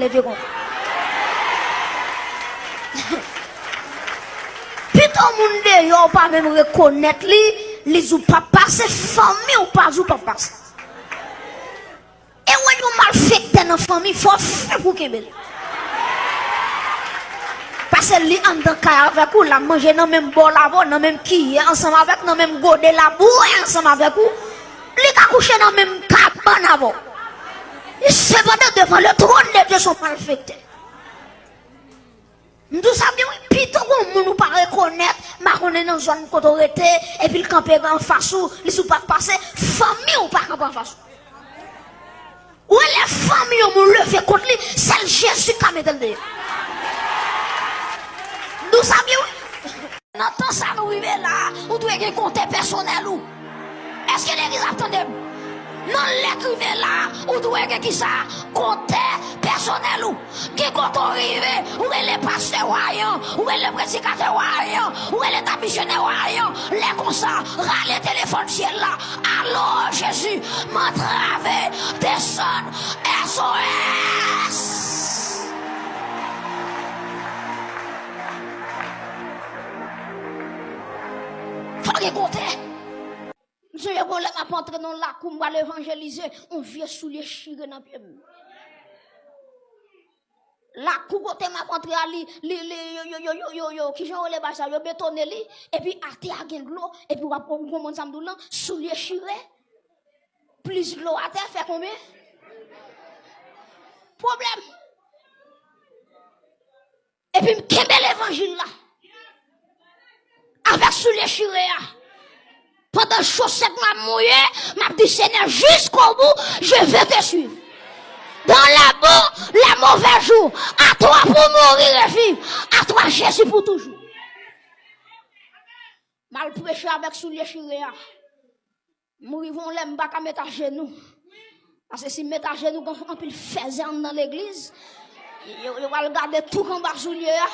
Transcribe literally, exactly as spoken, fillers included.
leve konsa. Pito moun deyò ou pa menm rekonèt li, li di w p ap pase, fanmi w pa di w p ap pase. E w wè yon malfektè nan fanmi, fò w fè pou w kenbe l. Paske li anndan kay avèk ou, l ap manje nan menm bòl avè w, nan menm kiyè ansanm avèk, nan menm gode l ap bwè ansanm avèk ou. Li ka kouche nan menm kabann avè w. Sepandan, devan le trône de Dieu, se yon malfektè. M di w sa byen, wi. Pito gon moun ou pa rekonèt, m pa konnen nan zòn kote w rete, epi l kanpe anfas ou, li di w p ap pase, fanmi w pa kanpe anfas ou. Ou wè lè fanmi yon moun leve kont li, sèl Jezi ka mete l deyò. M di w sa byen, wi. Nan tan sa nou rive la, ou dwe gen kontè pèsonèl ou. Èske legliz ap tande m? Nan lè k rive la, ou dwe gen kisa? Kontè pèsonèl ou. Gen kote w rive, ou rele pastè w ayan, ou rele predikatè w ayan, ou rele ta misyonè w ayan. Lè konsa, rale telefòn syèl la. Alo, Jezi, m antrave, desann S O S. Fò gen kontè. M sonje gon lè m ap antre nan lakou, m pral evanjelize, yon vye soulye chire nan pye m. Lakou kote m ap antre a, li, li, li, yo, yo, yo, yo, yo, yo, kijan yo rele bagay sa, yo betone li, epi atè a gen dlo, epi w ap konprann sa m di w lan, soulye chire, plis dlo atè, fè konbyen? Pwoblèm. Epi m kenbe levanjil la. Avèk soulye chire a. Pandan chosèt mwen ap mouye, m ap di, Seigneur, jusqu'au bout, je veux te suivre. Dans la boue, les mauvais jours, à toi pour mourir et vivre, à toi, Jésus, pour toujours. M al preche avèk soulye chire a. M rive yon lè, m pa ka met ajenou. Paske si m met ajenou, gen anpil fèzè anndan legliz. Yo, yo pral gade tout anba soulye a.